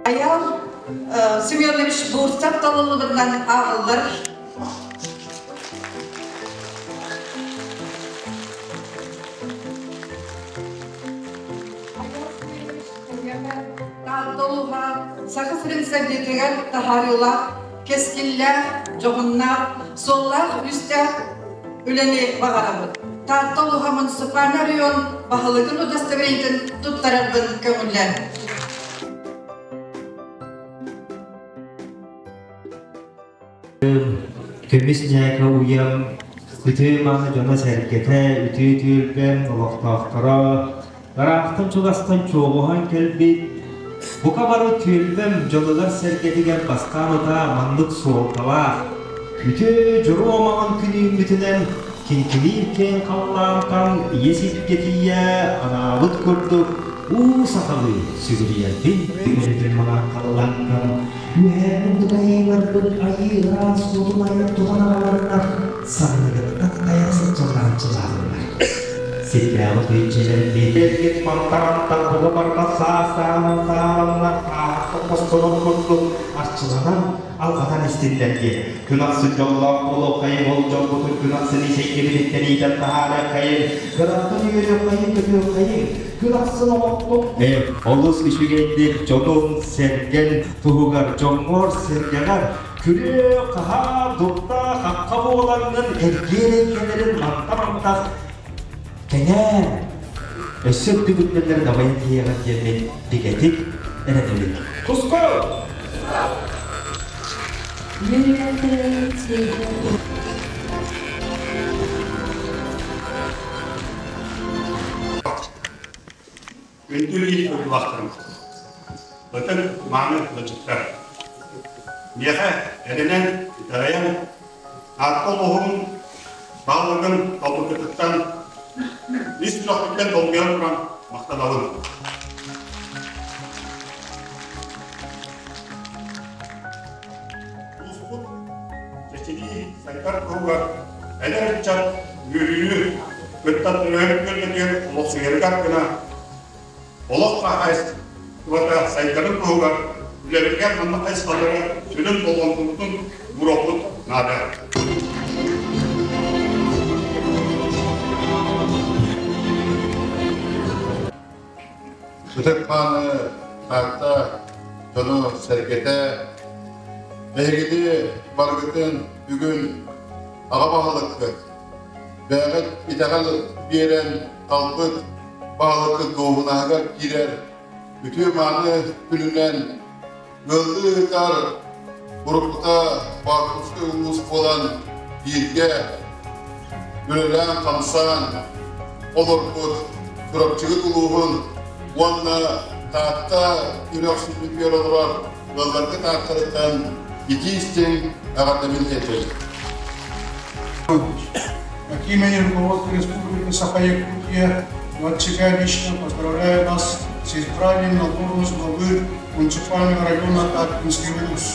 Айаал Семенович Бурцев талыллыбытынан ааҕыллар. Таатта улууһа Саха сирин сайдыытыгар таһаарыылаах, кэскиллээх, дьоһуннаах, суоллаах-үстээх үлэни баҕарабыт. Таатта улууһа муниципальнай оройуон баһылыгын удостоверениетын туттарарбын көҥүллээн. Көмүс ньээкэ уйам, үтүө-мааны дьоно-сэргэтэ, үтүө түөлбэм олохтоохторо, ыраахтан чугастан чуоҕуһан кэлбит, бука бары түөлбэм дьонугар-сэргэтигэр бастаан утаа маннык суолталаах, үтүө дьоруо маҥан күн үүммүтүнэн кинкилиир киэҥ халлаантан ийэ сиргэ тиийэ анаабыт курдук уу сахалыы сүгүрүйэрбин түгэнитин маҥан халлаантан Үөһээ курдук айыыларбыт айыы ыраас суотун айан тутан аҕаларынар санныгыттан тайах сылдьаллааччылаахтар. Сирдээҕи тыйдьилэрбит эргит мантарантан буга барда саастаанан саараннар хааһахтан хостонор курдук арчыланан алҕатан истиннэр диэн күн ахсын дьоллоох буолуоххайын ол дьолбутун күн ахсын исэйгибититтэн иитэн таһаарыаххайын кыраттан үөрүөххэйин көтүөххэйин күн ахсын олохтун олус үчүгэйдик дьонун сэргэн туһугар дьоҥҥор-сэргэҕэр күрүө-хаһаа, дурда-хахха буолаҥҥын эргиэн эйгэлэрин манта-мантах кэҥээн, өссө үрдүк үрдэллэрин абайан тиийэҕин диэммин бигэтик эрэнэбин. Туску! Күндү биир дойдулаахтарым, ытык мааны ыалдьыттар! Миэхэ эрэнэн, итэҕэйэн, Таатта улууһун баһылыгын талбыккытыттан ис сүрэхпиттэн долгуйан туран махтанабын. Улууспут чэчирии сайдар туһугар эдэр ыччат үөрүүнү кытта төрөөбүт күөлбүтүгэр олохсуйарыгар гына олох хаһаайыстыбата сайдарын туһугар үлэбитигэр маннык хайысхалары сүрүн болҕомтобутун ууруохпут наада. Ытык мааны Таатта дьоно-сэргэтэ, эһигини барыгытын бүгүн аҕа баһылыккыт, бэйэҕит итэҕэл биэрэн талбыт баһылыккыт дуоһунаһыгар киирэр үтүө-мааны күнүнэн ыаллыы ыытар уруккута Баатурскай улуус буолан бииргэ үлэлээн-хамсаан олорбут Чурапчыгыт улууһун уонна Таатта үрэх сүнньүтүгэр олорор ыалларгыт ааттарыттан итии-истиҥ эҕэрдэбин тиэрдэбин. От имени руководства Республики Саха-Якутия от себя лично поздравляю вас с избранием на должность главы муниципального района Тааттинский улус.